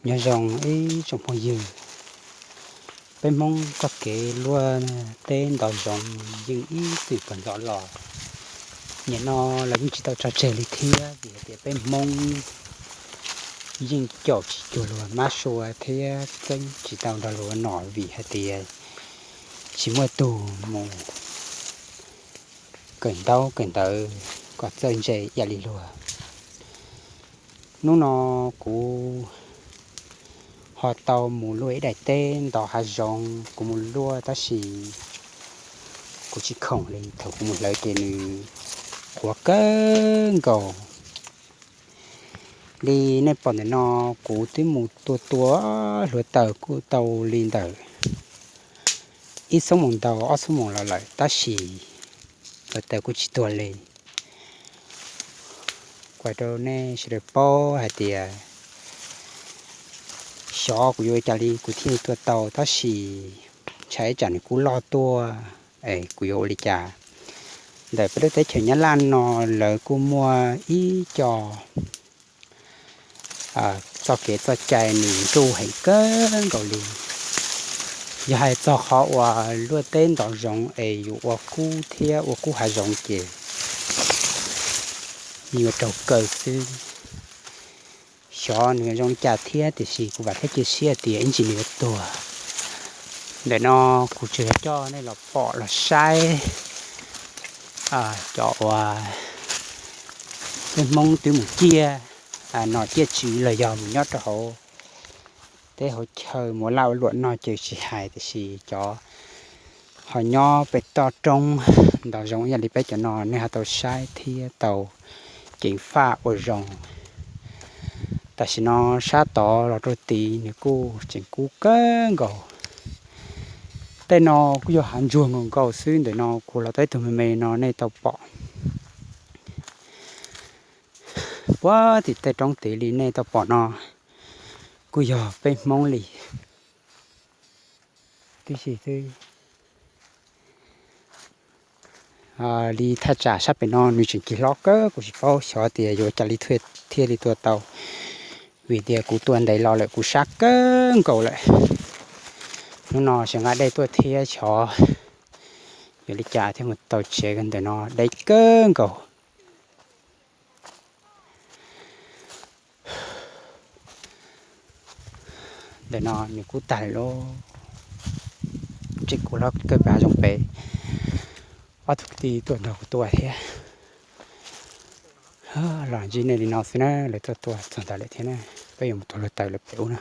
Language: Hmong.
Nyob zoo ib tsoom phooj ywg, peb Hmoob txoj kev luaj teb ntov zoov yeej ib txwm puag ntxov los. Nim no los yeej tsis tau tso tseg li thiab, vim hais tias peb Hmoob yeej caum tsis cuag luag mab sua thiab txeeb tsis tau nrog luag nom, vim hais tias tsis muaj tug mus kawm ntaub kawm ntawv kom txawj ntse ib yam li luag. Hnub no kuv ho tau mus luaj ib daim teb ntov hav zoov, kuv mus luaj tab sis kuv tsis khoom li, thaum kuv mus hlawv ces nws qhuav kawg nkaus li. Nej pom ntawm no kuv twb mus tua tua hluav taws kuj tau li ntawm ib xuab moos ntau ob xuab moos los lawm tab sis hluav taws kuj tsis tuag li. Kuv hais rau nej sawv daws paub hais tias xyov kuv yuav ua cas li kuv thiaj li tua tau tab sis ntshai ib tsam nws kuj loj tuaj es kuv yuav ua li cas. Ntawm peb lub teb chaws Nyab Laj no lawv kuj muaj ib co txoj kev txoj cai nws nruj heev kawg nkaus li. Yog hais txog qhov uas luaj teb ntov zoov es yus ua kub thiab ua kub hav zoov ces nws yuav raug kaw xwb. Xyov nws zoo li cas thiab tiam sis kuv vam thiab cia siab tias ib ntsis nws yuav tuag. Ntawm no kuv tsuas yog coj nej los pom los saib cov uas peb Hmoob twb mus ciaj nom ciaj tswv los yog mus nyob rau hauv teb hauv chaw mus ua laj ua luam no ces tsis hais, tiam sis cov ho nyob pem toj roob ntov zoov ib yam li peb cov no nej ho tau saib thiab tau ceev faj ua zoo. Tam sim no sab tod los rau tid nws kuj tseem kub kawg nkaus. Tej no kuj yog hav ntsuag nkaus nkaus xwb, ntawm no kuv los tau ib tug me me no nej tau pom. Puag tim tej roob tid li nej tau pom no kuj yog peb Hmoob li tib si xwb. Li thaj tsam sab pem no nws tseem cig hlob kawg, kuv tsis paub xyov tias yuav ua cas li thiaj li tua tau, vim tias kuv tua ntev los lawm kuv sab kawg nkaus lawm. Hnub no sawv nqa dej tuaj thiab xyov yuav li cas thiaj mus tau tsev, ntawm no deb kawg nkaus. Ntawm no nws kub tag lawm lauj. Tseem kub hlob kawg pem hav zoov pem. Ob tug kwv tij tuaj nrog kuv tua thiab. Los ntsib nej li no xwb na, lawv tuaj tua txog ntawd lawm thiab na. Peb yuav mus tua hluav taws lawm pem ub na.